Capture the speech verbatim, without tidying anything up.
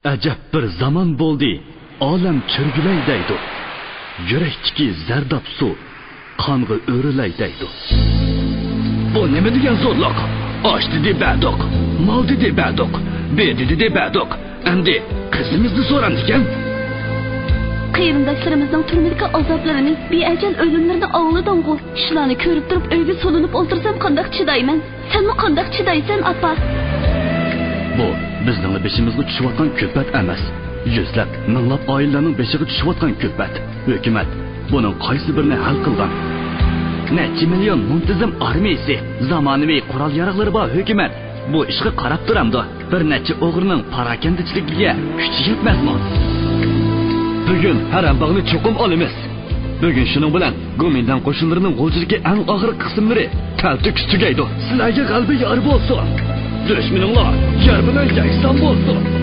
ئەجەب بىر زامان بولدى، ئالەم چۆرگۈلەي دەيدۇ. يۈرەكتىكى زەرداب سۇ قانغا ئۆرۈلەي دەيدۇ. بۇ نېمە دېگەن زورلۇق؟ ئاش دېدى بەردۇق، مال دېدى بەردۇق، بېدە دېدى بەردۇق. ئەمدى قىزىمىزنى سورامدىكەن؟ قېرىنداشلىرىمىزنىڭ تۈرمىدىكى ئازابلىرىنى، بىئەجەل ئۆلۈملىرىنى ئاڭلىدىڭغۇ؟ شۇلارنى كۆرۈپ تۇرۇپ ئۆيگە سولىنىپ ئولتۇرسام قانداق چىدايمەن؟ سەنمۇ قانداق چىدايسەن، ئاپا؟ بۇ بىزنىڭلا بېشىمىزغا چۈشۈۋاتقان كۈلپەت ئەمەس. يۈزلەپ، مىڭلاپ ئائىلىلەرنىڭ بېشىغا چۈشۈۋاتقان كۈلپەت. ھۆكۈمەت بۇنىڭ قايسى بىرىنى ھەل قىلغان؟ نەچچە مىليون مۇنتىزىم ئارمىيىسى، زامانىۋى قورال-ياراغلىرى بار ھۆكۈمەت بۇ ئىشقا قاراپ تۇرامدۇ؟ بىر نەچچە ئوغرىنىڭ پاراكەندىچىلىكىگە كۈچى يەتمەسمۇ؟ بۈگۈن ھەرەمباغنى چوقۇم ئالىمىز. بۈگۈن شۇنىڭ بىلەن گومىنداڭ قوشۇنلىرىنىڭ غۇلجىدىكى ئەڭ ئاخىرقى قىسىملىرى تەلتۆكۈس تۈگەيدۇ. سىلەرگە غەلىبە يار بولسۇن! دۈشمىنىڭلار يەر بىلەن يەكسان بولسۇن!